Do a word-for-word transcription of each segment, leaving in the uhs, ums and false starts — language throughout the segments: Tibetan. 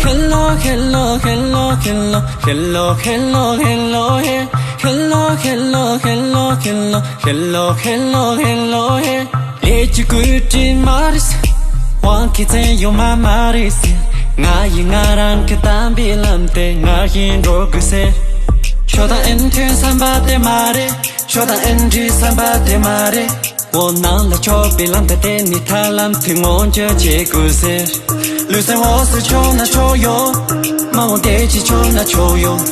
Hello, hello, hello, hello, hello, hello, hello, hey. Hello, hello, hello, hello, hello, hello, hello, hey. ལས་ཀྱི་བཀོད་དྲིན་མ་རེད། དབང་གི་བཙན་ཡོད་མ་མ་རེད། ང་ཡི་ང་རང་གི་དམ་པའི་ལམ་དེ་ང་ཡིས་འགྲོ་དགོས་ཟེར། ཁྱོད་དང་ཨེ་མཐུན་བསམ་པ་དེ་མ་རེད། ཁྱོད་དང་ཨེ་འགྲིག་བསམ་པ་དེ་མ་རེད། འོ་ནང་ལ་ཆོག་པའི་ལམ་དེ་དེ་ནི་ཐར་ལམ་དེ་མངོན་གྱུར་བྱེད་དགོས་ཟེར། ལུས་སེམས་འོད་གསལ་ཆོག་ན་ཆོག་ཡོད། མ་འོངས་བདེ་སྐྱིད་ཆོག་ན་ཆོག་ཡོད།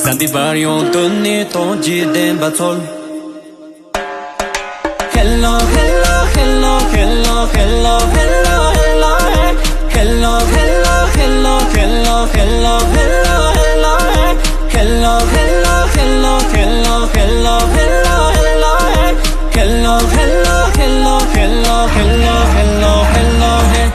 བསམ་པའི་བར་ཡོང་དོན་ནི་དོན་གྱི་བདེན་པ་འཚོལ། Hello, hello, hello, hello, hello, hello, hello, hey. Hello, hello, hello, hello, hello, hello, hello, hey. Hello, hello, hello, hello, hello, hello, hello, hey. Hello, hello, hello, hello, hello, hello, hello, hey.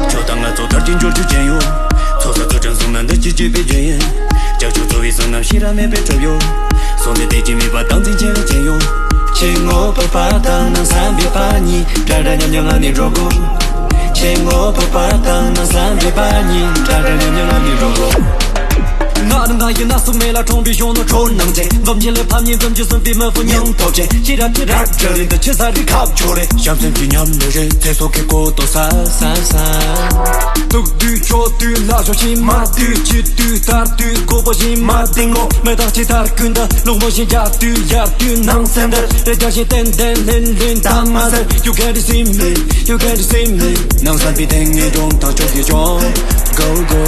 ཁྱོད་དང་ང་ཚོ་དར་གྱི་འབྱོར་རྒྱུ་ཅན་ཡོད། ཚོགས་བསགས་ཚུལ་ཁྲིམས་སྲུང་ན་འདི་ཅི་བྱེད་པའི་རྒྱུ་ཡིན། ཀྱང་ཁྱོད་ཚོ་བའི་བསོད་ནམས་ཤེས་རབ་མེད་པའི་གྲབས་ཡོད། སོང་སྟེ་བདེ་སྐྱིད་མེད་པ་དང་འཛིན་ཆེན་ལ་ཅན་ཡོད། ཁྱེད་ངོ་བོ་པར་དང་ནང་བསམ་པའི་པ་གཉིས་འདྲ་འདྲ་མཉམ་མཉམ་ལ་ནི་འགྲོ་དགོས། ཁྱེད་ངོ་བོ་པར་དང་ནང་བསམ་པའི་པ་གཉིས་འདྲ་འདྲ་མཉམ་མཉམ་ལ་ནི་འགྲོ་དགོས། ང་རང་ང་ཡི་སྣ་ཟུག་མེད་ལ་གྲོང་པའི་གཞོན་ནུ་ཁྲོ་སྣང་ཅན། འཛོམས་ཆེན་ལས་ཕམ་ཉེས་འཛོམས་ཀྱི་སུན་པའི་མི་ཕོ་མྱང་ཐོབ་ཅན། ཤི་རབ་ཁྱི་རབ་གྲ་རིན་དུ་ཆི་ས་རི་ཁབ་ཆོ་རེ། བྱམས་སེམས་ཀྱི་ཉམས་ལེན་རེད་ཚེ་སྲོག་གི་གོ་དོ་ས་ས་ས། སྡུག་དུས་ཆོག་དུས་ལ་ཞོག་ཤིང་མ་དུས་སྐྱིད་དུས་དར་དུས་མགོ་པོ་བཞིན་མ་ཏིང་ངོ་མེ་སྟག་ཅི་ལྟར་ཀུན་ཏུ་རླུང་བུ་བཞིན་རྒྱབ་དུས་ཡར་དུས་ནང་སེམས་དར་རེ་རྒྱག་བཞིན་ཏན་ཏན་ལྷན་ལྷན་དང་མ་ཟེར། You can't see me, you can't see me. ནང་བསམ་པའི་སྟེང་ནས་སྒྲོང་དང་ཕྱོགས་ཀྱི་ལྗོངས། Go, go.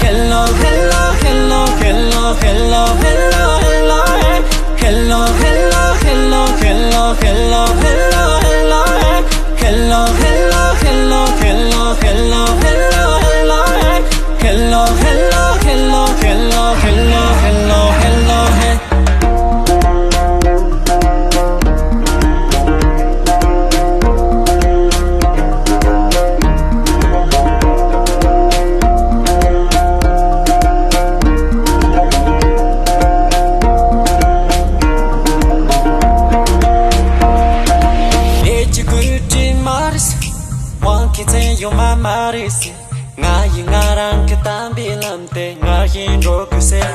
Hello, hello, hello, hello, hello, hello, hello, hey. Hello, hello, hello, hello, hello, hello, hello, hey. Hello, hello, hello, hello, hello, hello, hello, hey. Hello, hello, hello, hello, hello, hello, hello, hey. ལས་ཀྱི་བཀོད་དྲིན་མ་རེད། དབང་གི་བཙན་ཡོད་མ་མ་རེད། ང་ཡིས་ང་རང་གི་དམ་པའི་ལམ་དེ་ང་ཡིས་འགྲོ་དགོས་ཟེར།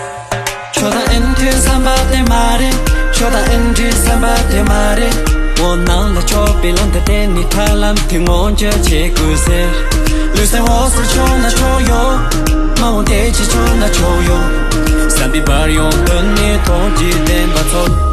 ཁྱོད་དང་ཨེ་མཐུན་བསམ་པ་དེ་མ་རེད། ཁྱོད་དང་ཨེ་འགྲིག་བསམ་པ་དེ་མ་རེད། འོ་ནང་ལ་ཆོག་པའི་ལམ་དེ་དེ་ནི་ཐར་ལམ་དེ་མངོན་གྱུར་བྱེད་དགོས་ཟེར། ལུས་སེམས་འོད་གསལ་ཆོག་ན་ཆོག་ཡོད། མ་འོངས་བདེ་སྐྱིད་ཆོག་ན་ཆོག་ཡོད། བསམ་པའི་བར་ཡོང་དོན་ནི་དོན་གྱི་བདེན་པ་འཚོལ།